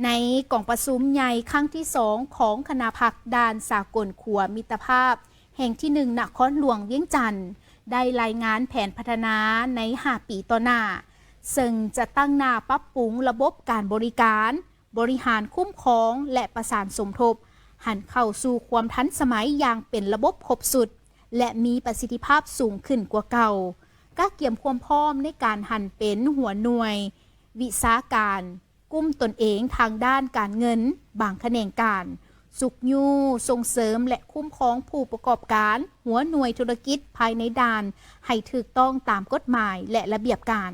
ໃນກອງປະຊຸມໃຫຍ່ຄັ້ງທີສອງຂອງຄະນະພັກດ່ານສາກົນຂົວມິດຕະພາບແຫ່ງທີໜຶ່ງນະຄອນຫຼວງວຽງຈັນ ໄດ້ລາຍງານແຜນພັດທະນາໃນຫ້າປີຕໍ່ໜ້າ, ເຊິ່ງຈະຕັ້ງໜ້າປັບປຸງລະບົບການບໍລິການ, ບໍລິຫານຄຸ້ມຄອງ ແລະ ປະສານສົມທົບ ຫັນເຂົ້າສູ່ຄວາມທັນສະໄໝຢ່າງເປັນລະບົບຄົບຊຸດ ແລະ ມີປະສິດທິພາບສູງຂຶ້ນກວ່າເກົ່າ, ກະກຽມຄວາມພ້ອມໃນການຫັນເປັນຫົວໜ່ວຍວິຊາການ ກຸ່ມຕົນເອງທາງດ້ານການເງິນ, ບາງຂະແໜງການ, ຊຸກຍູ້, ສົ່ງເສີມ ແລະ ຄຸ້ມຄອງຜູ້ປະກອບການ, ຫົວໜ່ວຍທຸລະກິດພາຍໃນດ່ານ ໃຫ້ຖືກຕ້ອງຕາມກົດໝາຍ ແລະ ລະບຽບການ,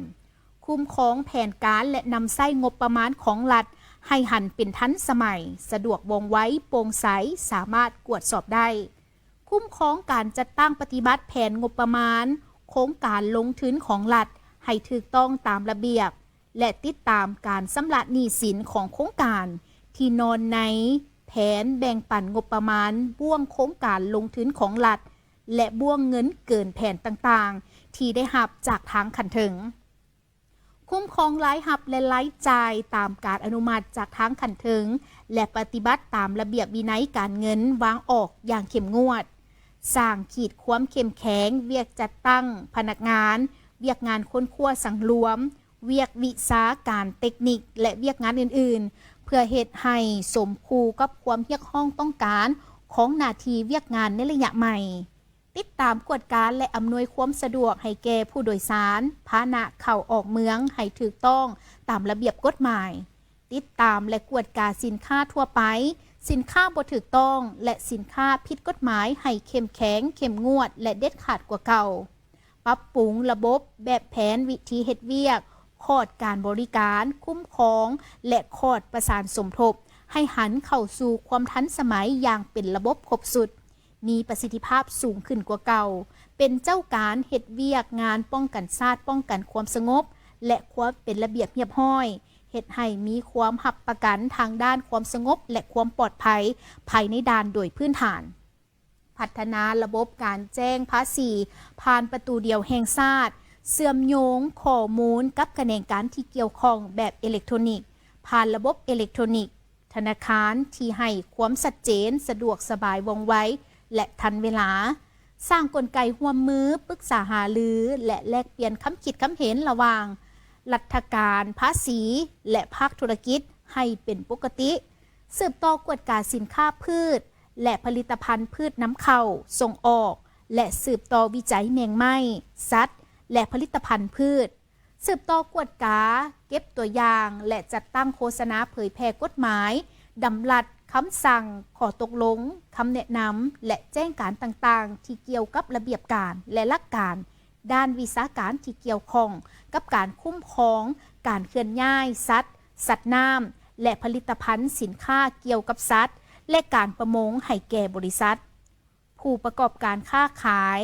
ຄຸ້ມຄອງແຜນການ ແລະ ນຳໃຊ້ງົບປະມານຂອງລັດ ໃຫ້ຫັນເປັນທັນສະໄໝ, ສະດວກວ່ອງໄວ, ໂປ່ງໃສ, ສາມາດກວດສອບໄດ້. ຄຸ້ມຄອງການຈັດຕັ້ງປະຕິບັດແຜນງົບປະມານໂຄງການລົງທຶນຂອງລັດ ໃຫ້ຖືກຕ້ອງຕາມລະບຽບ ແລະ ຕິດຕາມການຊຳລະໜີ້ສິນຂອງໂຄງການ ທີ່ນອນໃນແຜນແບ່ງປັນງົບປະມານບ່ວງໂຄງການລົງທຶນຂອງລັດ ແລະ ບ່ວງເງິນເກີນແຜນຕ່າງໆ ທີ່ໄດ້ຮັບຈາກທາງຂັ້ນເທິງ. ຄຸ້ມຄອງລາຍຮັບ ແລະ ລາຍຈ່າຍຕາມການອະນຸມັດຈາກທາງຂັ້ນເທິງ ແລະ ປະຕິບັດຕາມລະບຽບວິໄນການເງິນວາງອອກຢ່າງເຂັ້ມງວດ. ສ້າງຂີດຄວາມເຂັ້ມແຂງວຽກຈັດຕັ້ງພະນັກງານ, ວຽກງານຄົ້ນຄວ້າສັງລວມ, ວຽກວິຊາການເຕັກນິກ ແລະ ວຽກງານອື່ນໆ ເພື່ອເຮັດໃຫ້ສົມຄູ່ກັບຄວາມຮຽກຮ້ອງຕ້ອງການຂອງໜ້າທີ່ວຽກງານໃນໄລຍະໃໝ່. ຕິດຕາມກວດກາ ແລະ ອຳນວຍຄວາມສະດວກໃຫ້ແກ່ຜູ້ໂດຍສານ, ພາຫະນະເຂົ້າອອກເມືອງໃຫ້ຖືກຕ້ອງຕາມລະບຽບກົດໝາຍ. ຕິດຕາມ ແລະ ກວດກາສິນຄ້າທົ່ວໄປ, ສິນຄ້າບໍ່ຖືກຕ້ອງ ແລະ ສິນຄ້າຜິດກົດໝາຍໃຫ້ເຂັ້ມແຂງ, ເຂັ້ມງວດ ແລະ ເດັດຂາດກວ່າເກົ່າ. ປັບປຸງລະບົບ, ແບບແຜນ, ວິທີເຮັດວຽກ, ຄອດການບໍລິການ, ຄຸ້ມຄອງ ແລະ ຄອດປະສານສົມທົບ ໃຫ້ຫັນເຂົ້າສູ່ຄວາມທັນສະໄໝຢ່າງເປັນລະບົບຄົບຊຸດ, ມີປະສິດທິພາບສູງຂຶ້ນກວ່າເກົ່າ, ເປັນເຈົ້າການເຮັດວຽກງານປ້ອງກັນຊາດ, ປ້ອງກັນຄວາມສະຫງົບ ແລະ ຄວາມເປັນລະບຽບຮຽບຮ້ອຍ, ເຮັດໃຫ້ມີຄວາມຮັບປະກັນທາງດ້ານຄວາມສະຫງົບ ແລະ ຄວາມປອດໄພພາຍໃນດ່ານໂດຍພື້ນຖານ. ພັດທະນາລະບົບການແຈ້ງພາສີຜ່ານປະຕູດຽວແຫ່ງຊາດ, ເຊື່ອມໂຍງຂໍ້ມູນກັບຂະແໜງການທີ່ກ່ຽວຂ້ອງແບບເອເລັກໂທນິກ, ຜ່ານລະບົບເອເລັກໂທນິກ, ທະນາຄານທີ່ໃຫ້ຄວາມຊັດເຈນ, ສະດວກສະບາຍ, ວ່ອງໄວ ແລະ ທັນເວລາ. ສ້າງກົນໄກຮ່ວມມື, ປຶກສາຫາລື ແລະ ແລກປ່ຽນຄຳຄິດຄຳເຫັນລະຫວ່າງລັດຖະການ, ພາສີ ແລະ ພາກທຸລະກິດໃຫ້ເປັນປົກກະຕິ. ສືບຕໍ່ກວດກາສິນຄ້າພືດ ແລະ ຜະລິດຕະພັນພືດນຳເຂົ້າ, ສົ່ງອອກ ແລະ ສືບຕໍ່ວິໄຈແມງໄມ້, ສັດ ແລະ ຜະລິດຕະພັນພືດ. ສືບຕໍ່ກວດກາ, ເກັບຕົວຢ່າງ ແລະ ຈັດຕັ້ງໂຄສະນາເຜີຍແຜ່ກົດໝາຍ, ດຳລັດ, ຄຳສັ່ງ, ຂໍ້ຕົກລົງ, ຄຳແນະນຳ ແລະ ແຈ້ງການຕ່າງໆ ທີ່ກ່ຽວກັບລະບຽບການ ແລະ ຫຼັກການດ້ານວິຊາການທີ່ກ່ຽວຂ້ອງກັບການຄຸ້ມຄອງການເຄື່ອນຍ້າຍສັດ, ສັດນ້ຳ ແລະ ຜະລິດຕະພັນສິນຄ້າກ່ຽວກັບສັດ ແລະ ການປະມົງໃຫ້ແກ່ບໍລິສັດ. ຜູ້ປະກອບການຄ້າຂາຍ,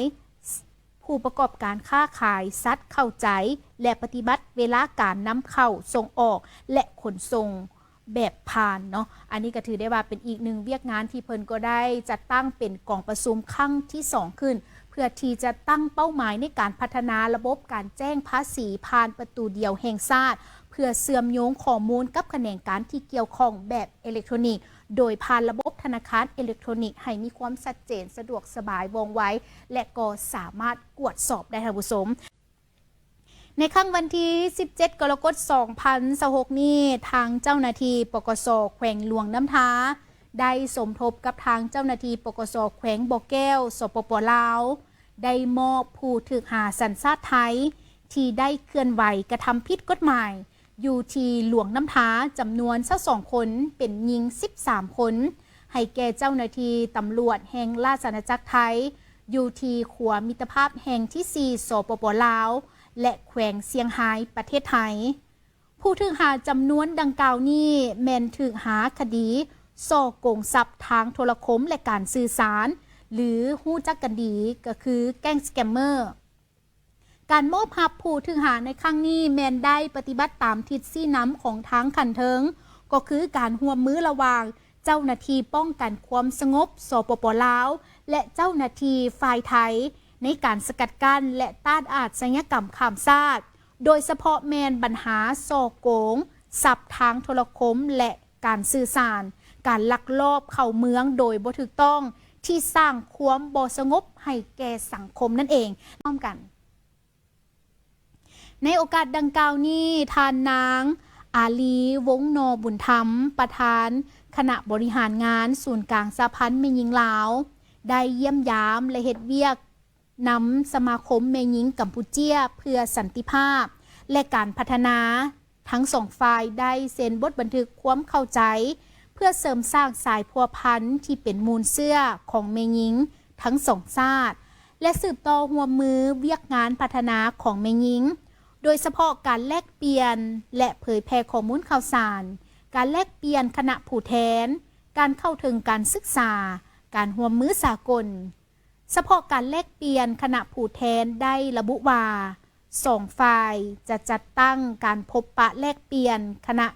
ຜູ້ປະກອບການຄ້າຂາຍສັດເຂົ້າໃຈ ແລະ ປະຕິບັດເວລາການນຳເຂົ້າ, ສົ່ງອອກ ແລະ ຂົນສົ່ງແບບຜ່ານເນາະ. ອັນນີ້ກໍຖືໄດ້ວ່າເປັນອີກໜຶ່ງວຽກງານທີ່ເພິ່ນກໍໄດ້ຈັດຕັ້ງເປັນກອງປະຊຸມຄັ້ງທີສອງຂຶ້ນ ເພື່ອທີ່ຈະຕັ້ງເປົ້າໝາຍໃນການພັດທະນາລະບົບການແຈ້ງພາສີຜ່ານປະຕູດຽວແຫ່ງຊາດ ເພື່ອເຊື່ອມໂຍງຂໍ້ມູນກັບຂະແໜງການທີ່ກ່ຽວຂ້ອງແບບເອເລັກໂທນິກ ໂດຍຜ່ານລະບົບທະນາຄານເອເລັກໂທນິກ ໃຫ້ມີຄວາມຊັດເຈນ, ສະດວກສະບາຍ, ວ່ອງໄວ ແລະ ກໍສາມາດກວດສອບໄດ້, ທ່ານຜູ້ຊົມ. ໃນຄ່ຳວັນທີສິບເຈັດ ກໍລະກົດ ສອງພັນຊາວຫົກນີ້, ທາງເຈົ້າໜ້າທີ່ ປກສ ແຂວງຫຼວງນ້ຳທາ ໄດ້ສົມທົບກັບທາງເຈົ້າໜ້າທີ່ ປກສ ແຂວງບໍ່ແກ້ວ ສປປ ລາວ ໄດ້ມອບຜູ້ຖືກຫາສັນຊາດໄທ ທີ່ໄດ້ເຄື່ອນໄຫວກະທຳຜິດກົດໝາຍ ຢູ່ທີ່ຫຼວງນ້ຳທາ ຈຳນວນຊາວສອງຄົນ, ເປັນຍິງສິບສາມຄົນ ໃຫ້ແກ່ເຈົ້າໜ້າທີ່ຕຳຫຼວດແຫ່ງລາຊະອານາຈັກໄທ ຢູ່ທີ່ຂົວມິດຕະພາບແຫ່ງທີສີ່ ສປປ ລາວ ແລະ ແຂວງຊຽງຮາຍ ປະເທດໄທ. ຜູ້ຖືກຫາຈຳນວນດັ່ງກ່າວນີ້ ແມ່ນຖືກຫາຄະດີສໍ້ໂກງຊັບທາງໂທລະຄົມ ແລະ ການສື່ສານ ຫຼື ຮູ້ຈັກກັນດີກໍຄືແກ້ງສະແກມເມີ. ການມອບຮັບຜູ້ຖືກຫາໃນຄັ້ງນີ້ ແມ່ນໄດ້ປະຕິບັດຕາມທິດຊີ້ນຳຂອງທາງຂັ້ນເທິງ, ກໍຄືການຮ່ວມມືລະຫວ່າງເຈົ້າໜ້າທີ່ປ້ອງກັນຄວາມສະຫງົບ ສປປ ລາວ ແລະ ເຈົ້າໜ້າທີ່ຝ່າຍໄທ ໃນການສະກັດກັ້ນ ແລະ ຕ້ານອາດຊະຍາກຳຂ້າມຊາດ, ໂດຍສະເພາະແມ່ນບັນຫາສໍ້ໂກງຊັບທາງໂທລະຄົມ ແລະ ການສື່ສານ, ການລັກລອບເຂົ້າເມືອງໂດຍບໍ່ຖືກຕ້ອງ ທີ່ສ້າງຄວາມບໍ່ສະຫງົບໃຫ້ແກ່ສັງຄົມນັ້ນເອງ. ພ້ອມກັນ ໃນໂອກາດດັ່ງກ່າວນີ້, ທ່ານນາງ ອາລີ ວົງນໍບຸນທຳ, ປະທານຄະນະບໍລິຫານງານສູນກາງສະຫະພັນແມ່ຍິງລາວ ໄດ້ຢ້ຽມຢາມ ແລະ ເຮັດວຽກນຳສະມາຄົມແມ່ຍິງກຳປູເຈຍເພື່ອສັນຕິພາບ ແລະ ການພັດທະນາ. ທັງສອງຝ່າຍໄດ້ເຊັນບົດບັນທຶກຄວາມເຂົ້າໃຈ ເພື່ອເສີມສ້າງສາຍພົວພັນທີ່ເປັນມູນເຊື້ອຂອງແມ່ຍິງທັງສອງຊາດ ແລະ ສືບຕໍ່ຮ່ວມມືວຽກງານພັດທະນາຂອງແມ່ຍິງ, ໂດຍສະເພາະການແລກປ່ຽນ ແລະ ເຜີຍແຜ່ຂໍ້ມູນຂ່າວສານ, ການແລກປ່ຽນຄະນະຜູ້ແທນ, ການເຂົ້າເຖິງການສຶກສາ, ການຮ່ວມມືສາກົນ. ສະເພາະການແລກປ່ຽນຄະນະຜູ້ແທນໄດ້ລະບຸວ່າ, ສອງຝ່າຍຈະຈັດຕັ້ງການພົບປະແລກປ່ຽນຄະນະ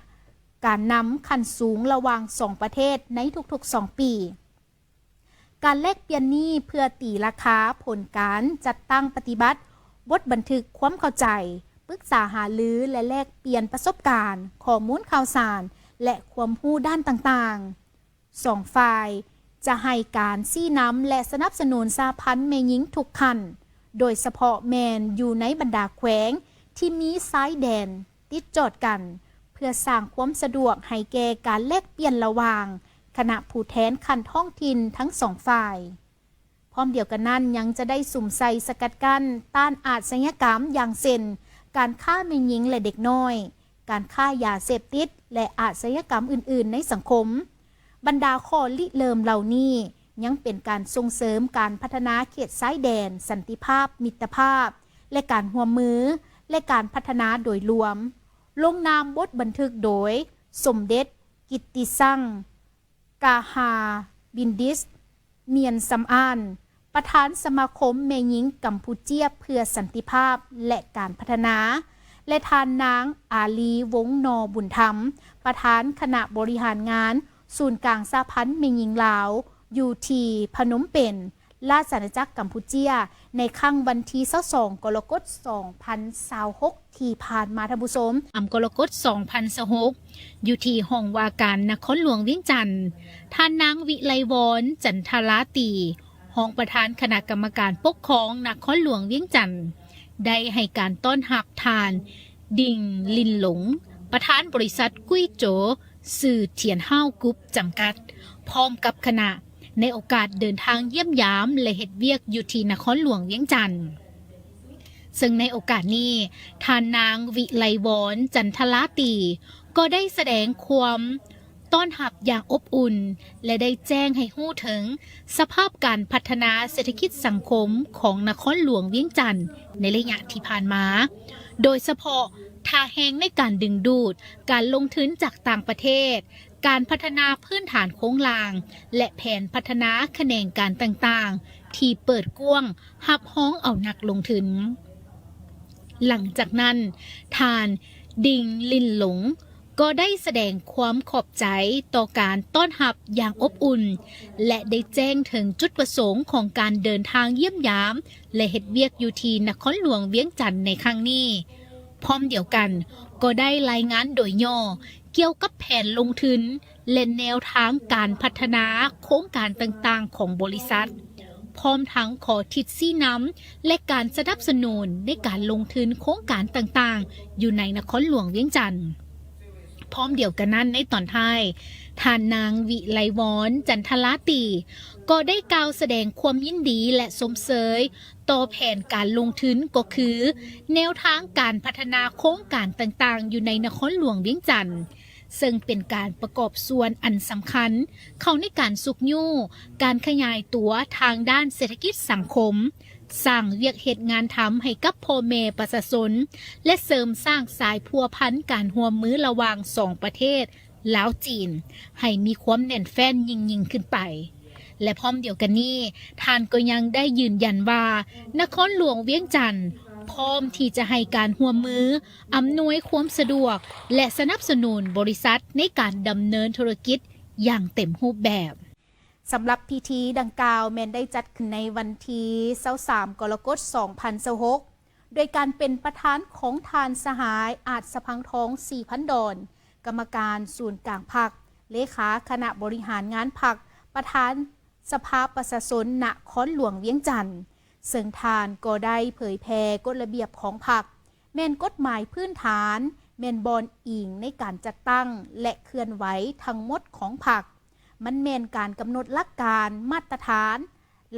ການນຳຂັ້ນສູງລະຫວ່າງສອງປະເທດໃນທຸກໆສອງປີ. ການແລກປ່ຽນນີ້ເພື່ອຕີລາຄາຜົນການຈັດຕັ້ງປະຕິບັດບົດບັນທຶກຄວາມເຂົ້າໃຈ, ປຶກສາຫາລື ແລະ ແລກປ່ຽນປະສົບການ, ຂໍ້ມູນຂ່າວສານ ແລະ ຄວາມຮູ້ດ້ານຕ່າງໆ. ສອງຝ່າຍຈະໃຫ້ການຊີ້ນຳ ແລະ ສະໜັບສະໜູນສະຫະພັນແມ່ຍິງທຸກຂັ້ນ, ໂດຍສະເພາະແມ່ນຢູ່ໃນບັນດາແຂວງທີ່ມີຊາຍແດນຕິດຈອດກັນ, ເພື່ອສ້າງຄວາມສະດວກໃຫ້ແກ່ການແລກປ່ຽນລະຫວ່າງຄະນະຜູ້ແທນຂັ້ນທ້ອງຖິ່ນທັງສອງຝ່າຍ. ພ້ອມດຽວກັນນັ້ນ, ຍັງຈະໄດ້ສຸມໃສ່ສະກັດກັ້ນຕ້ານອາດຊະຍາກຳ ຢ່າງເຊັ່ນ ການຄ້າແມ່ຍິງ ແລະ ເດັກນ້ອຍ, ການຄ້າຢາເສບຕິດ ແລະ ອາດຊະຍາກຳອື່ນໆໃນສັງຄົມ. ບັນດາຂໍ້ລິເລີ່ມເຫຼົ່ານີ້ ຍັງເປັນການສົ່ງເສີມການພັດທະນາເຂດຊາຍແດນ, ສັນຕິພາບ, ມິດຕະພາບ ແລະ ການຮ່ວມມື ແລະ ການພັດທະນາໂດຍລວມ. ລົງນາມບົດບັນທຶກໂດຍ ສົມເດັດ ກິດຕິສັງ ກາຮາບິນດິສ ນຽນສຳອານ, ປະທານສະມາຄົມແມ່ຍິງກຳປູເຈຍເພື່ອສັນຕິພາບ ແລະ ການພັດທະນາ ແລະ ທ່ານນາງ ອາລີ ວົງນໍບຸນທຳ, ປະທານຄະນະບໍລິຫານງານສູນກາງສະຫະພັນແມ່ຍິງລາວ ຢູ່ທີ່ພະນົມເປັນ, ລາຊະອານາຈັກກຳປູເຈຍ ໃນຄ່ຳວັນທີຊາວສອງ ກໍລະກົດ ສອງພັນຊາວຫົກ ທີ່ຜ່ານມາ, ທ່ານຜູ້ຊົມ. ອຳ ກໍລະກົດ ສອງພັນຊາວຫົກ ຢູ່ທີ່ຫ້ອງວ່າການນະຄອນຫຼວງວຽງຈັນ, ທ່ານນາງ ວິໄລວອນ ຈັນທະລາຕີ, ຮອງປະທານຄະນະກຳມະການປົກຄອງນະຄອນຫຼວງວຽງຈັນ ໄດ້ໃຫ້ການຕ້ອນຮັບທ່ານ ດິງ ລິນຫຼົງ, ປະທານບໍລິສັດ ກຸຍໂຈ ຊື່ ທຽນຫ້າວ ກຣຸບ ຈຳກັດ ພ້ອມກັບຄະນະ ໃນໂອກາດເດີນທາງຢ້ຽມຢາມ ແລະ ເຮັດວຽກຢູ່ທີ່ນະຄອນຫຼວງວຽງຈັນ. ເຊິ່ງໃນໂອກາດນີ້, ທ່ານນາງ ວິໄລວອນ ຈັນທະລາຕີ ກໍໄດ້ສະແດງຄວາມຕ້ອນຮັບຢ່າງອົບອຸ່ນ ແລະ ໄດ້ແຈ້ງໃຫ້ຮູ້ເຖິງສະພາບການພັດທະນາເສດຖະກິດສັງຄົມຂອງນະຄອນຫຼວງວຽງຈັນໃນໄລຍະທີ່ຜ່ານມາ, ໂດຍສະເພາະທ່າແຮງໃນການດຶງດູດການລົງທຶນຈາກຕ່າງປະເທດ, ການພັດທະນາພື້ນຖານໂຄງລ່າງ ແລະ ແຜນພັດທະນາຂະແໜງການຕ່າງໆ ທີ່ເປີດກວ້າງຮັບຮອງເອົານັກລົງທຶນ. ຫຼັງຈາກນັ້ນ, ທ່ານ ດິງ ລິນຫຼົງ ກໍໄດ້ສະແດງຄວາມຂອບໃຈຕໍ່ການຕ້ອນຮັບຢ່າງອົບອຸ່ນ ແລະ ໄດ້ແຈ້ງເຖິງຈຸດປະສົງຂອງການເດີນທາງຢ້ຽມຢາມ ແລະ ເຮັດວຽກຢູ່ທີ່ນະຄອນຫຼວງວຽງຈັນໃນຄັ້ງນີ້. ພ້ອມດຽວກັນ, ກໍໄດ້ລາຍງານໂດຍຫຍໍ້ກ່ຽວກັບແຜນລົງທຶນ ແລະ ແນວທາງການພັດທະນາໂຄງການຕ່າງໆຂອງບໍລິສັດ, ພ້ອມທັງຂໍທິດຊີ້ນຳ ແລະ ການສະໜັບສະໜູນໃນການລົງທຶນໂຄງການຕ່າງໆຢູ່ໃນນະຄອນຫຼວງວຽງຈັນ. ພ້ອມດຽວກັນນັ້ນ, ໃນຕອນທ້າຍ, ທ່ານນາງ ວິໄລວອນ ຈັນທະລາຕີ ກໍໄດ້ກ່າວສະແດງຄວາມຍິນດີ ແລະ ຊົມເຊີຍຕໍ່ແຜນການລົງທຶນ, ກໍຄືແນວທາງການພັດທະນາໂຄງການຕ່າງໆຢູ່ໃນນະຄອນຫຼວງວຽງຈັນ, ເຊິ່ງເປັນການປະກອບສ່ວນອັນສຳຄັນເຂົ້າໃນການຊຸກຍູ້ການຂະຫຍາຍຕົວທາງດ້ານເສດຖະກິດສັງຄົມ, ສ້າງວຽກເຮັດງານທຳໃຫ້ກັບພໍ່ແມ່ປະຊາຊົນ ແລະ ເສີມສ້າງສາຍພົວພັນການຮ່ວມມືລະຫວ່າງສອງປະເທດ ລາວ-ຈີນ ໃຫ້ມີຄວາມແໜ້ນແຟ້ນຍິ່ງໆຂຶ້ນໄປ. ແລະ ພ້ອມດຽວກັນນີ້, ທ່ານກໍຍັງໄດ້ຢືນຢັນວ່າ ນະຄອນຫຼວງວຽງຈັນພ້ອມທີ່ຈະໃຫ້ການຮ່ວມມື, ອຳນວຍຄວາມສະດວກ ແລະ ສະໜັບສະໜູນບໍລິສັດໃນການດຳເນີນທຸລະກິດຢ່າງເຕັມຮູບແບບ. ສຳລັບພິທີດັ່ງກ່າວແມ່ນໄດ້ຈັດຂຶ້ນໃນວັນທີຊາວສາມ ກໍລະກົດ ສອງພັນຊາວຫົກ ໂດຍການເປັນປະທານຂອງທ່ານສະຫາຍ ອາດສະພັງທອງ ສີພັນດອນ, ກຳມະການສູນກາງພັກ, ເລຂາຄະນະບໍລິຫານງານພັກ, ປະທານສະພາປະຊາຊົນນະຄອນຫຼວງວຽງຈັນ, ເຊິ່ງທ່ານກໍໄດ້ເຜີຍແຜ່ກົດລະບຽບຂອງພັກ, ແມ່ນກົດໝາຍພື້ນຖານ, ແມ່ນບ່ອນອີງໃນການຈັດຕັ້ງ ແລະ ເຄື່ອນໄຫວທັງໝົດຂອງພັກ. ມັນແມ່ນການກຳນົດຫຼັກການ, ມາດຕະຖານ,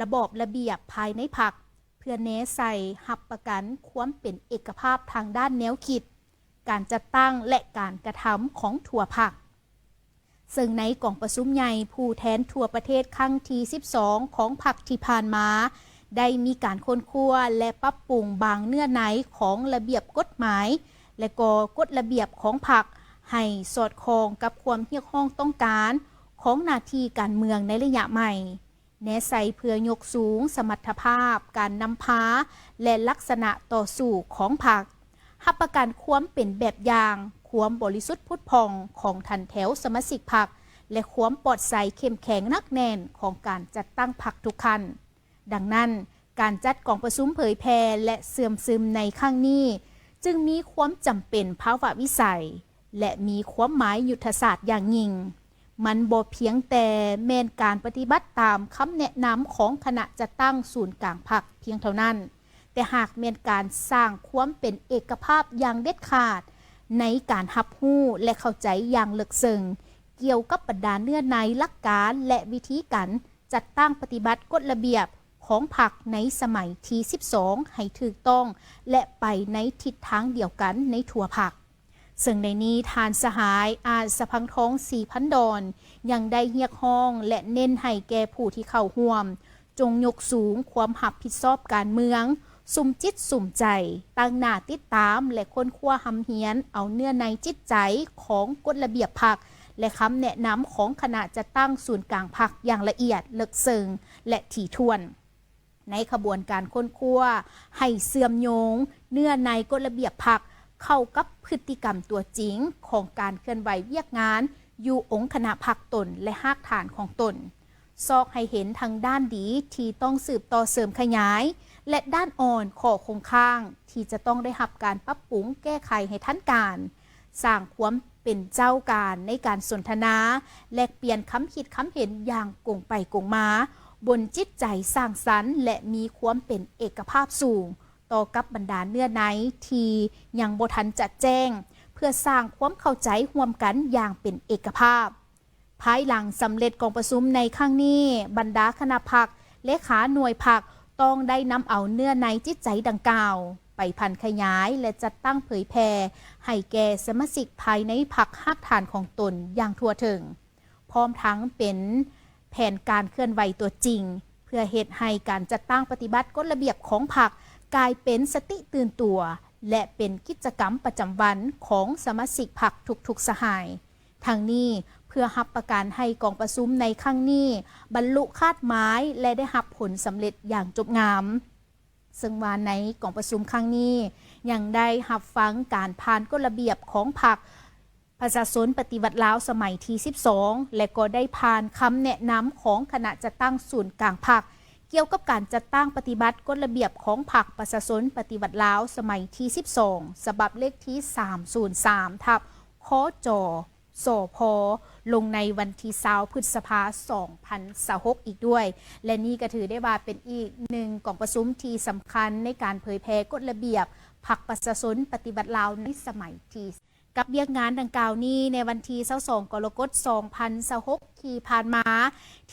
ລະບອບລະບຽບພາຍໃນພັກ ເພື່ອແນໃສ່ຮັບປະກັນຄວາມເປັນເອກະພາບທາງດ້ານແນວຄິດ, ການຈັດຕັ້ງ ແລະ ການກະທຳຂອງທົ່ວພັກ. ເຊິ່ງໃນກອງປະຊຸມໃຫຍ່ຜູ້ແທນທົ່ວປະເທດຄັ້ງທີສິບສອງຂອງພັກທີ່ຜ່ານມາ, ໄດ້ມີການຄົ້ນຄວ້າ ແລະ ປັບປຸງບາງເນື້ອໃນຂອງລະບຽບກົດໝາຍ ແລະ ກໍກົດລະບຽບຂອງພັກ ໃຫ້ສອດຄ່ອງກັບຄວາມຮຽກຮ້ອງຕ້ອງການຂອງໜ້າທີ່ການເມືອງໃນໄລຍະໃໝ່. ແນໃສ່ເພື່ອຍົກສູງສະມັດຖະພາບການນຳພາ ແລະ ລັກສະນະຕໍ່ສູ້ຂອງພັກ, ຮັບປະກັນຄວາມເປັນແບບຢ່າງ, ຄວາມບໍລິສຸດຜຸດຜ່ອງຂອງຖັນແຖວສະມາຊິກພັກ ແລະ ຄວາມປອດໃສເຂັ້ມແຂງໜັກແໜ້ນຂອງການຈັດຕັ້ງພັກທຸກຂັ້ນ. ດັ່ງນັ້ນ, ການຈັດກອງປະຊຸມເຜີຍແຜ່ ແລະ ເຊື່ອມຊຶມໃນຄັ້ງນີ້ ຈຶ່ງມີຄວາມຈຳເປັນພາວະວິໄສ ແລະ ມີຄວາມໝາຍຍຸດທະສາດຢ່າງຍິ່ງ. ມັນບໍ່ພຽງແຕ່ແມ່ນການປະຕິບັດຕາມຄຳແນະນຳຂອງຄະນະຈັດຕັ້ງສູນກາງພັກພຽງເທົ່ານັ້ນ, ແຕ່ຫາກແມ່ນການສ້າງຄວາມເປັນເອກະພາບຢ່າງເດັດຂາດໃນການຮັບຮູ້ ແລະ ເຂົ້າໃຈຢ່າງເລິກເຊິ່ງກ່ຽວກັບບັນດາເນື້ອໃນ, ຫຼັກການ ແລະ ວິທີການ ຈັດຕັ້ງປະຕິບັດກົດລະບຽບຂອງພັກໃນສະໄໝທີສິບສອງໃຫ້ຖືກຕ້ອງ ແລະ ໄປໃນທິດທາງດຽວກັນໃນທົ່ວພັກ. ເຊິ່ງໃນນີ້ທ່ານສະຫາຍ ອາດສະພັງທອງ ສີພັນດອນ ຍັງໄດ້ຮຽກຮ້ອງ ແລະ ເນັ້ນໃຫ້ແກ່ຜູ້ທີ່ເຂົ້າຮ່ວມ ຈົ່ງຍົກສູງຄວາມຮັບຜິດຊອບການເມືອງ, ສຸມຈິດສຸມໃຈ, ຕັ້ງໜ້າຕິດຕາມ ແລະ ຄົ້ນຄວ້າຮ່ຳຮຽນເອົາເນື້ອໃນຈິດໃຈຂອງກົດລະບຽບພັກ ແລະ ຄຳແນະນຳຂອງຄະນະຈັດຕັ້ງສູນກາງພັກຢ່າງລະອຽດເລິກເຊິ່ງ ແລະ ຖີ່ຖ້ວນ ໃນຂະບວນການຄົ້ນຄວ້າ ໃຫ້ເຊື່ອມໂຍງເນື້ອໃນກົດລະບຽບພັກເຂົ້າກັບພຶດຕິກຳຕົວຈິງຂອງການເຄື່ອນໄຫວວຽກງານຢູ່ອົງຄະນະພັກຕົນ ແລະ ຮາກຖານຂອງຕົນ. ຊອກໃຫ້ເຫັນທັງດ້ານດີທີ່ຕ້ອງສືບຕໍ່ເສີມຂະຫຍາຍ ແລະ ດ້ານອ່ອນ, ຂໍ້ຄົງຄ້າງທີ່ຈະຕ້ອງໄດ້ຮັບການປັບປຸງແກ້ໄຂໃຫ້ທັນການ, ສ້າງຄວາມເປັນເຈົ້າການໃນການສົນທະນາ, ແລກປ່ຽນຄຳຄິດຄຳເຫັນຢ່າງກົງໄປກົງມາ, ບົນຈິດໃຈສ້າງສັນ ແລະ ມີຄວາມເປັນເອກະພາບສູງ ຕໍ່ກັບບັນດາເນື້ອໃນທີ່ຍັງບໍ່ທັນຈະແຈ້ງ, ເພື່ອສ້າງຄວາມເຂົ້າໃຈຮ່ວມກັນຢ່າງເປັນເອກະພາບ. ພາຍຫຼັງສຳເລັດກອງປະຊຸມໃນຄັ້ງນີ້, ບັນດາຄະນະພັກ, ເລຂາໜ່ວຍພັກ ຕ້ອງໄດ້ນຳເອົາເນື້ອໃນຈິດໃຈດັ່ງກ່າວ ໄປຜັນຂະຫຍາຍ ແລະ ຈັດຕັ້ງເຜີຍແຜ່ໃຫ້ແກ່ສະມາຊິກພາຍໃນພັກຮາກຖານຂອງຕົນຢ່າງທົ່ວເຖິງ, ພ້ອມທັງເປັນແຜນການເຄື່ອນໄຫວຕົວຈິງ ເພື່ອເຮັດໃຫ້ການຈັດຕັ້ງປະຕິບັດກົດລະບຽບຂອງພັກ ກາຍເປັນສະຕິຕື່ນຕົວ ແລະ ເປັນກິດຈະກຳປະຈຳວັນຂອງສະມາຊິກພັກທຸກໆສະຫາຍ. ທັງນີ້ເພື່ອຮັບປະກັນໃຫ້ກອງປະຊຸມໃນຄັ້ງນີ້ບັນລຸຄາດໝາຍ ແລະ ໄດ້ຮັບຜົນສຳເລັດຢ່າງຈົບງາມ. ເຊິ່ງວ່າໃນກອງປະຊຸມຄັ້ງນີ້ ຍັງໄດ້ຮັບຟັງການຜ່ານກົດລະບຽບຂອງພັກປະຊາຊົນປະຕິວັດລາວສະໄໝທີສິບສອງ ແລະ ກໍໄດ້ຜ່ານຄຳແນະນຳຂອງຄະນະຈັດຕັ້ງສູນກາງພັກ ກ່ຽວກັບການຈັດຕັ້ງປະຕິບັດກົດລະບຽບຂອງພັກປະຊາຊົນປະຕິວັດລາວສະໄໝທີສິບສອງ ສະບັບເລກທີສາມສູນສາມ ທັບ ຄຈ ສພ ລົງໃນວັນທີຊາວ ພຶດສະພາ ສອງພັນຊາວຫົກ ອີກດ້ວຍ ແລະ ນີ້ກໍຖືໄດ້ວ່າເປັນອີກໜຶ່ງກອງປະຊຸມທີ່ສຳຄັນໃນການເຜີຍແຜ່ກົດລະບຽບພັກປະຊາຊົນປະຕິວັດລາວໃນສະໄໝທີ່ ກັບວຽກງານດັ່ງກ່າວນີ້ ໃນວັນທີຊາວສອງ ກໍລະກົດ ສອງພັນຊາວຫົກ ທີ່ຜ່ານມາ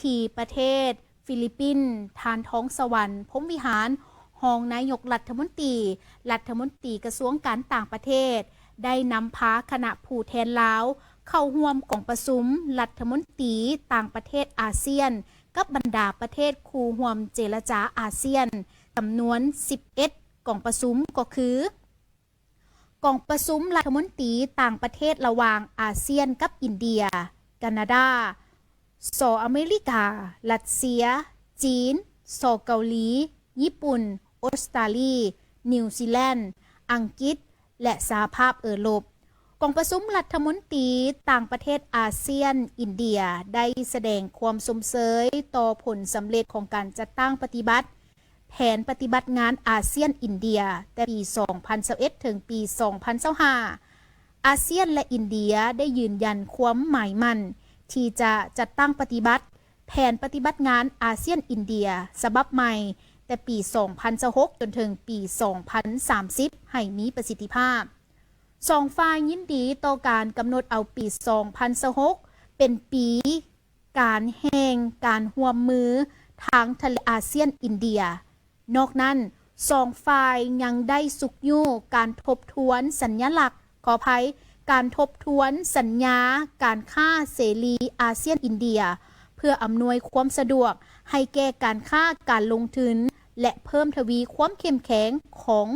ທີ່ປະເທດ ຟີລິບປິນ, ທ່ານ ທອງສະຫວັນ ພົມວິຫານ ຮອງນາຍົກລັດຖະມົນຕີ, ລັດຖະມົນຕີກະຊວງການຕ່າງປະເທດ ໄດ້ນຳພາຄະນະຜູ້ແທນລາວເຂົ້າຮ່ວມກອງປະຊຸມລັດຖະມົນຕີຕ່າງປະເທດອາຊຽນ ກັບບັນດາປະເທດຄູ່ຮ່ວມເຈລະຈາອາຊຽນ ຈຳນວນສິບເອັດກອງປະຊຸມ ກໍຄື ກອງປະຊຸມລັດຖະມົນຕີຕ່າງປະເທດລະຫວ່າງອາຊຽນກັບອິນເດຍ, ການາດາ, ສ ອາເມລິກາ, ຣັດເຊຍ, ຈີນ, ສ ເກົາຫຼີ, ຍີ່ປຸ່ນ, ອົດສະຕາລີ, ນິວຊີແລນ, ອັງກິດ ແລະ ສະຫະພາບເອີຣົບ. ກອງປະຊຸມລັດຖະມົນຕີຕ່າງປະເທດອາຊຽນ-ອິນເດຍ ໄດ້ສະແດງຄວາມຊົມເຊີຍຕໍ່ຜົນສຳເລັດຂອງການຈັດຕັ້ງປະຕິບັດ ແຜນປະຕິບັດງານອາຊຽນ-ອິນເດຍ ແຕ່ປີສອງພັນຊາວເອັດ ເຖິງປີສອງພັນຊາວຫ້າ ອາຊຽນ ແລະ ອິນເດຍ ໄດ້ຢືນຢັນຄວາມໝາຍໝັ້ນ ທີ່ຈະຈັດຕັ້ງປະຕິບັດແຜນປະຕິບັດງານອາຊຽນອິນເດຍສະບັບໃໝ່ ແຕ່ປີສອງພັນຊາວຫົກ ຈົນເຖິງປີສອງພັນສາມສິບ ໃຫ້ມີປະສິດທິພາບ. ສອງຝ່າຍຍິນດີຕໍ່ການກຳນົດເອົາປີສອງພັນຊາວຫົກ ເປັນປີການແຫ່ງການຮ່ວມມືທາງທະເລອາຊຽນອິນເດຍ. ນອກນັ້ນ, ສອງຝ່າຍຍັງໄດ້ຊຸກຍູ້ການທົບທວນສັນຍາລັກ, ຂໍອະໄພ, ການທົບທວນສັນຍາການຄ້າເສລີອາຊຽນອິນເດຍ ເພື່ອອຳນວຍຄວາມສະດວກໃຫ້ແກ່ການຄ້າການລົງທຶນ ແລະ ເພີ່ມທະວີຄວາມເຂັ້ມແຂງຂອງ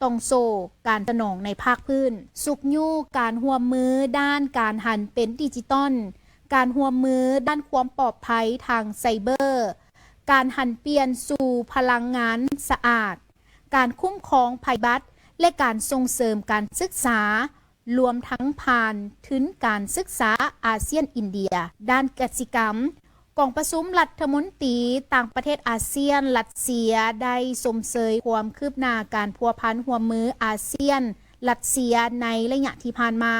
ຕ່ອງໂສ້ການສະໜອງໃນພາກພື້ນ, ຊຸກຍູ້ການຮ່ວມມືດ້ານການຫັນເປັນດິຈິຕອນ, ການຮ່ວມມືດ້ານຄວາມປອດໄພທາງໄຊເບີ, ການຫັນປ່ຽນສູ່ພະລັງງານສະອາດ, ການຄຸ້ມຄອງໄພພິບັດ ແລະ ການສົ່ງເສີມການສຶກສາ, ລວມທັງຜ່ານທຶນການສຶກສາອາຊຽນອິນເດຍ. ດ້ານກະສິກຳ, ກອງປະຊຸມລັດຖະມົນຕີຕ່າງປະເທດອາຊຽນ-ລັດເຊຍ ໄດ້ຊົມເຊີຍຄວາມຄືບໜ້າການພົວພັນຮ່ວມມືອາຊຽນ-ລັດເຊຍໃນໄລຍະທີ່ຜ່ານມາ,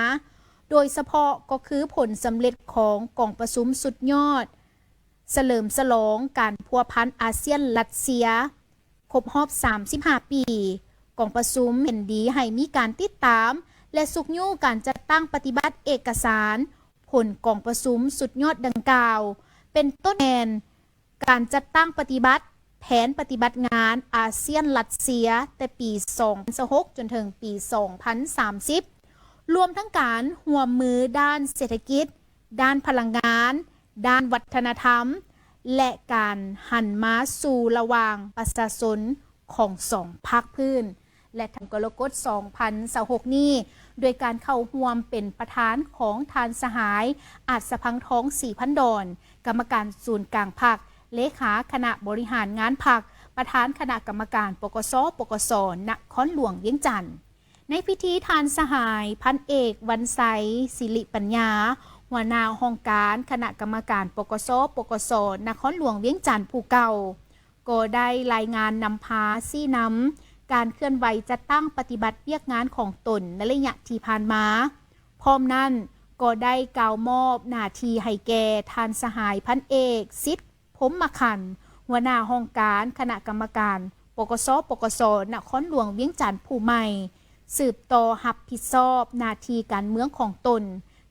ໂດຍສະເພາະກໍຄືຜົນສຳເລັດຂອງກອງປະຊຸມສຸດຍອດສະເຫຼີມສະຫຼອງການພົວພັນອາຊຽນ-ລັດເຊຍ ຄົບຮອບສາມສິບຫ້າປີ. ກອງປະຊຸມເຫັນດີໃຫ້ມີການຕິດຕາມ ແລະ ຊຸກຍູ້ການຈັດຕັ້ງປະຕິບັດເອກະສານ ຜົນກອງປະຊຸມສຸດຍອດດັ່ງກ່າວ, ເປັນຕົ້ນແມ່ນການຈັດຕັ້ງປະຕິບັດແຜນປະຕິບັດງານອາຊຽນ-ລັດເຊຍ ແຕ່ປີສອງພັນຊາວຫົກ ຈົນເຖິງປີສອງພັນສາມສິບ, ລວມທັງການຮ່ວມມືດ້ານເສດຖະກິດ, ດ້ານພະລັງງານ, ດ້ານວັດທະນະທຳ ແລະ ການຫັນມາສູ່ລະຫວ່າງປະຊາຊົນຂອງສອງພາກພື້ນ ແລະ ທັງກໍລະກົດ ສອງພັນຊາວຫົກນີ້ ໂດຍການເຂົ້າຮ່ວມເປັນປະທານຂອງທ່ານສະຫາຍ ອາດສະພັງທອງ ສີພັນດອນ, ກຳມະການສູນກາງພັກ, ເລຂາຄະນະບໍລິຫານງານພັກ, ປະທານຄະນະກຳມະການ ປກສ ປກສ ນະຄອນຫຼວງວຽງຈັນ. ໃນພິທີ ທ່ານສະຫາຍ ພັນເອກ ວັນໄຊ ສິລິປັນຍາ ຫົວໜ້າຫ້ອງການຄະນະກຳມະການ ປກສ ປກສ ນະຄອນຫຼວງວຽງຈັນຜູ້ເກົ່າ ກໍໄດ້ລາຍງານນຳພາຊີ້ນຳການເຄື່ອນໄຫວຈັດຕັ້ງປະຕິບັດວຽກງານຂອງຕົນໃນໄລຍະທີ່ຜ່ານມາ. ພ້ອມນັ້ນກໍໄດ້ກ່າວມອບໜ້າທີ່ໃຫ້ແກ່ທ່ານສະຫາຍ ພັນເອກ ສິດ ພົມມະຄັນ ຫົວໜ້າຫ້ອງການຄະນະກຳມະການ ປກສ ປກສ ນະຄອນຫຼວງວຽງຈັນຜູ້ໃໝ່ ສືບຕໍ່ຮັບຜິດຊອບໜ້າທີ່ການເມືອງຂອງຕົນ,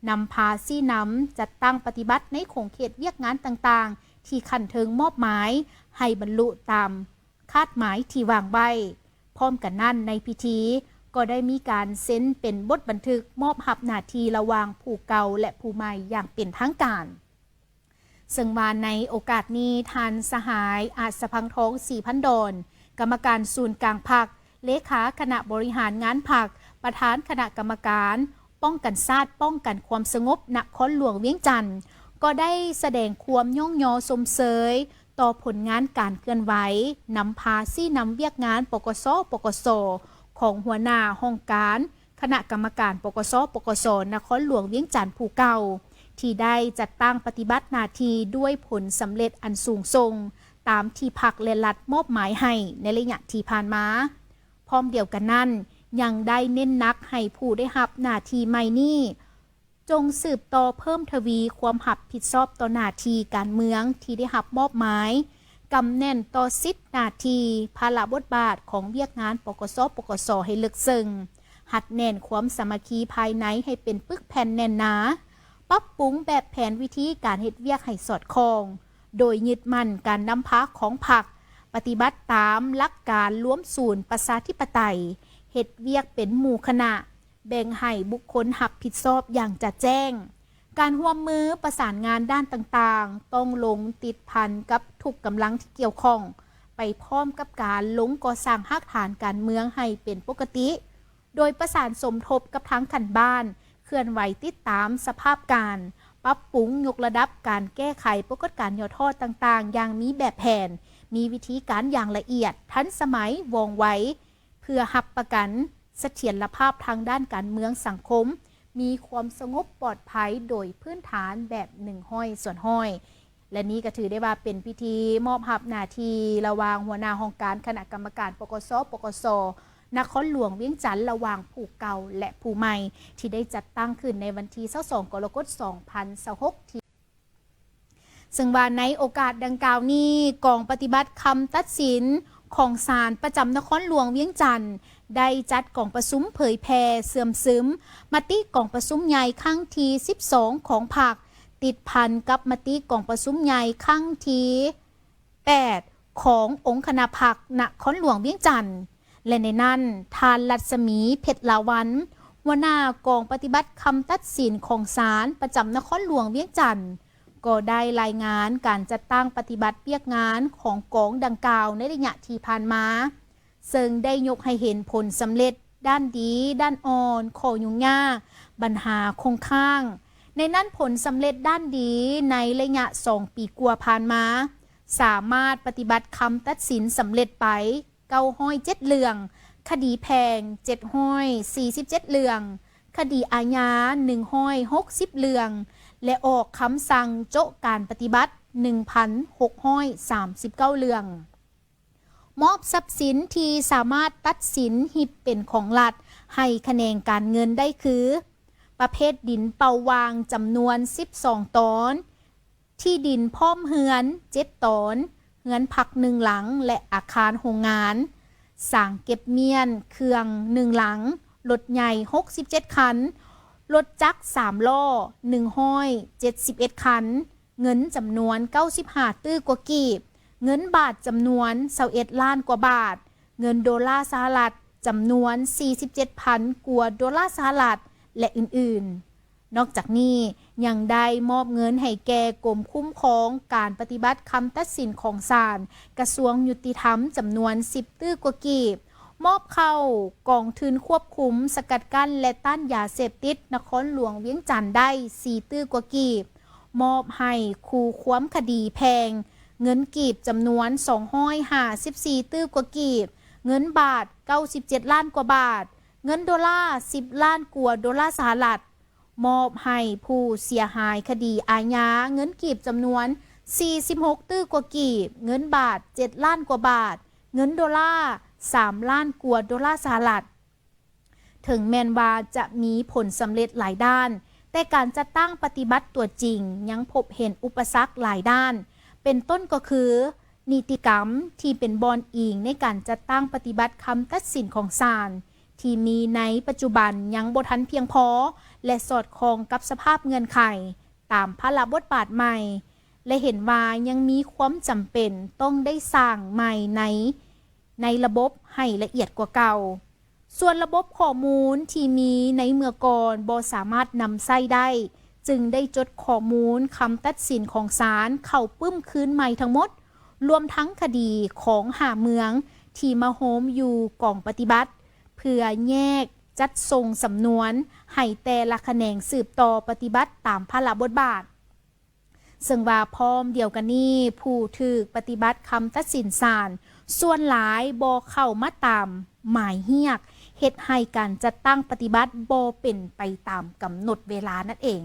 ນຳພາຊີ້ນຳ, ຈັດຕັ້ງປະຕິບັດໃນຂົງເຂດວຽກງານຕ່າງໆ ທີ່ຂັ້ນເທິງມອບໝາຍ ໃຫ້ບັນລຸຕາມຄາດໝາຍທີ່ວາງໄວ້. ພ້ອມກັນນັ້ນ, ໃນພິທີກໍໄດ້ມີການເຊັນເປັນບົດບັນທຶກມອບຮັບໜ້າທີ່ລະຫວ່າງຜູ້ເກົ່າ ແລະ ຜູ້ໃໝ່ຢ່າງເປັນທາງການ. ເຊິ່ງວ່າໃນໂອກາດນີ້, ທ່ານສະຫາຍ ອາດສະພັງທອງ ສີພັນດອນ, ກຳມະການສູນກາງພັກ, ເລຂາຄະນະບໍລິຫານງານພັກ, ປະທານຄະນະກຳມະການປ້ອງກັນຊາດ, ປ້ອງກັນຄວາມສະຫງົບນະຄອນຫຼວງວຽງຈັນ, ກໍໄດ້ສະແດງຄວາມຍ້ອງຍໍຊົມເຊີຍຕໍ່ຜົນງານການເຄື່ອນໄຫວ, ນຳພາຊີ້ນຳວຽກງານ ປກສ ປກສ ຂອງຫົວໜ້າຫ້ອງການ ຄະນະກຳມະການ ປກສ ປກສ ນະຄອນຫຼວງວຽງຈັນຜູ້ເກົ່າ ທີ່ໄດ້ຈັດຕັ້ງປະຕິບັດໜ້າທີ່ດ້ວຍຜົນສຳເລັດອັນສູງສົ່ງ ຕາມທີ່ພັກ ແລະ ລັດມອບໝາຍໃຫ້ໃນໄລຍະທີ່ຜ່ານມາ. ພ້ອມດຽວກັນນັ້ນ, ຍັງໄດ້ເນັ້ນໜັກໃຫ້ຜູ້ໄດ້ຮັບໜ້າທີ່ໃໝ່ນີ້ ຈົ່ງສືບຕໍ່ເພີ່ມທະວີຄວາມຮັບຜິດຊອບຕໍ່ໜ້າທີ່ການເມືອງທີ່ໄດ້ຮັບມອບໝາຍ, ກຳແໜ້ນຕໍ່ສິດໜ້າທີ່, ພາລະບົດບາດຂອງວຽກງານ ປກສ ປກສ ໃຫ້ເລິກເຊິ່ງ, ຮັດແໜ້ນຄວາມສາມັກຄີພາຍໃນໃຫ້ເປັນປຶກແຜ່ນແໜ້ນໜາ, ປັບປຸງແບບແຜນວິທີການເຮັດວຽກໃຫ້ສອດຄ່ອງ, ໂດຍຍຶດໝັ້ນການນຳພາຂອງພັກ, ປະຕິບັດຕາມຫຼັກການລວມສູນປະຊາທິປະໄຕ, ເຮັດວຽກເປັນໝູ່ຄະນະ, ແບ່ງໃຫ້ບຸກຄົນຮັບຜິດຊອບຢ່າງຈະແຈ້ງ. ການຮ່ວມມືປະສານງານດ້ານຕ່າງໆ ຕ້ອງລົງຕິດພັນກັບທຸກກຳລັງທີ່ກ່ຽວຂ້ອງ, ໄປພ້ອມກັບການລົງກໍ່ສ້າງຮາກຖານການເມືອງໃຫ້ເປັນປົກກະຕິ, ໂດຍປະສານສົມທົບກັບທາງຂັ້ນບ້ານ, ເຄື່ອນໄຫວຕິດຕາມສະພາບການ, ປັບປຸງຍົກລະດັບການແກ້ໄຂປາກົດການຫຍໍ້ທໍ້ຕ່າງໆ ຢ່າງມີແບບແຜນ, ມີວິທີການຢ່າງລະອຽດ, ທັນສະໄໝ, ວ່ອງໄວ, ເພື່ອຮັບປະກັນສະຖຽນລະພາບທາງດ້ານການເມືອງສັງຄົມ, ມີຄວາມສະຫງົບປອດໄພໂດຍພື້ນຖານແບບໜຶ່ງຮ້ອຍສ່ວນຮ້ອຍ. ແລະ ນີ້ກໍຖືໄດ້ວ່າເປັນພິທີມອບຮັບໜ້າທີ່ລະຫວ່າງຫົວໜ້າຫ້ອງການຄະນະກຳມະການ ປກສ ປກສ ນະຄອນຫຼວງວຽງຈັນ ລະຫວ່າງຜູ້ເກົ່າ ແລະ ຜູ້ໃໝ່ ທີ່ໄດ້ຈັດຕັ້ງຂຶ້ນໃນວັນທີຊາວສອງ ກໍລະກົດ ສອງພັນຊາວຫົກ ທີ່ ເຊິ່ງວ່າໃນໂອກາດດັ່ງກ່າວນີ້, ກອງປະຕິບັດຄຳຕັດສິນຂອງສານປະຈຳນະຄອນຫຼວງວຽງຈັນ ໄດ້ຈັດກອງປະຊຸມເຜີຍແຜ່ເຊື່ອມຊຶມມະຕິກອງປະຊຸມໃຫຍ່ຄັ້ງທີສິບສອງຂອງພັກ, ຕິດພັນກັບມະຕິກອງປະຊຸມໃຫຍ່ຄັ້ງທີ ແປດ ຂອງອົງຄະນະພັກນະຄອນຫຼວງວຽງຈັນ ແລະ ໃນນັ້ນ ທ່ານ ລັດສະໝີ ເພັດລາວັນ ຫົວໜ້າກອງປະຕິບັດຄຳຕັດສິນຂອງສານປະຈຳນະຄອນຫຼວງວຽງຈັນ ກໍໄດ້ລາຍງານການຈັດຕັ້ງປະຕິບັດວຽກງານຂອງກອງດັ່ງກ່າວໃນໄລຍະທີ່ຜ່ານມາ, ເຊິ່ງໄດ້ຍົກໃຫ້ເຫັນຜົນສຳເລັດດ້ານດີ, ດ້ານອ່ອນ, ຂໍ້ຫຍຸ້ງຍາກ, ບັນຫາຄົງຄ້າງ. ໃນນັ້ນ, ຜົນສຳເລັດດ້ານດີໃນໄລຍະສອງປີກວ່າຜ່ານມາ, ສາມາດປະຕິບັດຄຳຕັດສິນສຳເລັດໄປເກົ້າຮ້ອຍເຈັດເລື່ອງ, ຄະດີແພ່ງເຈັດຮ້ອຍສີ່ສິບເຈັດເລື່ອງ, ຄະດີອາຍາໜຶ່ງຮ້ອຍຫົກສິບເລື່ອງ ແລະ ອອກຄຳສັ່ງໂຈະການປະຕິບັດໜຶ່ງພັນຫົກຮ້ອຍສາມສິບເກົ້າເລື່ອງ. ມອບຊັບສິນທີ່ສາມາດຕັດສິນຮິບເປັນຂອງລັດໃຫ້ຂະແໜງການເງິນໄດ້ຄື ປະເພດດິນເປົ່າວ່າງຈຳນວນສິບສອງຕອນ, ທີ່ດິນພ້ອມເຮືອນເຈັດຕອນ, ເຮືອນພັກໜຶ່ງຫຼັງ ແລະ ອາຄານໂຮງງານ, ສາງເກັບມ້ຽນເຄື່ອງໜຶ່ງຫຼັງ, ລົດໃຫຍ່ຫົກສິບເຈັດຄັນ, ລົດຈັກສາມລໍ້ໜຶ່ງຮ້ອຍເຈັດສິບເອັດຄັນ, ເງິນຈຳນວນເກົ້າສິບຫ້າຕື້ກວ່າກີບ, ເງິນບາດຈຳນວນຊາວເອັດລ້ານກວ່າບາດ, ເງິນໂດລາສະຫະລັດຈຳນວນສີ່ສິບເຈັດພັນກວ່າໂດລາສະຫະລັດ ແລະ ອື່ນໆ. ນອກຈາກນີ້ ຍັງໄດ້ມອບເງິນໃຫ້ແກ່ກົມຄຸ້ມຄອງການປະຕິບັດຄຳຕັດສິນຂອງສານກະຊວງຍຸຕິທຳຈຳນວນສິບຕື້ກວ່າກີບ, ມອບເຂົ້າກອງທຶນຄວບຄຸມ, ສະກັດກັ້ນ ແລະ ຕ້ານຢາເສບຕິດນະຄອນຫຼວງວຽງຈັນໄດ້ສີ່ຕື້ກວ່າກີບ, ມອບໃຫ້ຄູ່ຄວາມຄະດີແພ່ງເງິນກີບຈຳນວນສອງຮ້ອຍຫ້າສິບສີ່ຕື້ກວ່າກີບ, ເງິນບາດເກົ້າສິບເຈັດລ້ານກວ່າບາດ, ເງິນໂດລາສິບລ້ານກວ່າໂດລາສະຫະລັດ, ມອບໃຫ້ຜູ້ເສຍຫາຍຄະດີອາຍາເງິນກີບຈຳນວນສີ່ສິບຫົກຕື້ກວ່າກີບ, ເງິນບາດເຈັດລ້ານກວ່າບາດ, ເງິນໂດລາສາມລ້ານກວ່າໂດລາສະຫະລັດ. ເຖິງແມ່ນວ່າຈະມີຜົນສຳເລັດຫຼາຍດ້ານ, ແຕ່ການຈັດຕັ້ງປະຕິບັດຕົວຈິງຍັງພົບເຫັນອຸປະສັກຫຼາຍດ້ານ, ເປັນຕົ້ນກໍຄື ນິຕິກຳທີ່ເປັນບ່ອນອີງໃນການຈັດຕັ້ງປະຕິບັດຄຳຕັດສິນຂອງສານ ທີ່ມີໃນປັດຈຸບັນຍັງບໍ່ທັນພຽງພໍ ແລະ ສອດຄ່ອງກັບສະພາບເງື່ອນໄຂຕາມພາລະບົດບາດໃໝ່ ແລະ ເຫັນວ່າຍັງມີຄວາມຈຳເປັນຕ້ອງໄດ້ສ້າງໃໝ່ໃນ ໃນລະບົບໃຫ້ລະອຽດກວ່າເກົ່າ. ສ່ວນລະບົບຂໍ້ມູນທີ່ມີໃນເມື່ອກ່ອນບໍ່ສາມາດນຳໃຊ້ໄດ້, ຈຶ່ງໄດ້ຈົດຂໍ້ມູນຄຳຕັດສິນຂອງສານເຂົ້າປຶ້ມຄືນໃໝ່ທັງໝົດ, ລວມທັງຄະດີຂອງຫ້າເມືອງທີ່ມາໂຮມຢູ່ກອງປະຕິບັດ, ເພື່ອແຍກຈັດສົ່ງສຳນວນໃຫ້ແຕ່ລະຂະແໜງສືບຕໍ່ປະຕິບັດຕາມພາລະບົດບາດ. ເຊິ່ງວ່າພ້ອມດຽວກັນນີ້, ຜູ້ຖືກປະຕິບັດຄຳຕັດສິນສານສ່ວນຫຼາຍບໍ່ເຂົ້າມາຕາມໝາຍຮຽກ, ເຮັດໃຫ້ການຈັດຕັ້ງປະຕິບັດບໍ່ເປັນໄປຕາມກຳນົດເວລານັ້ນເອງ.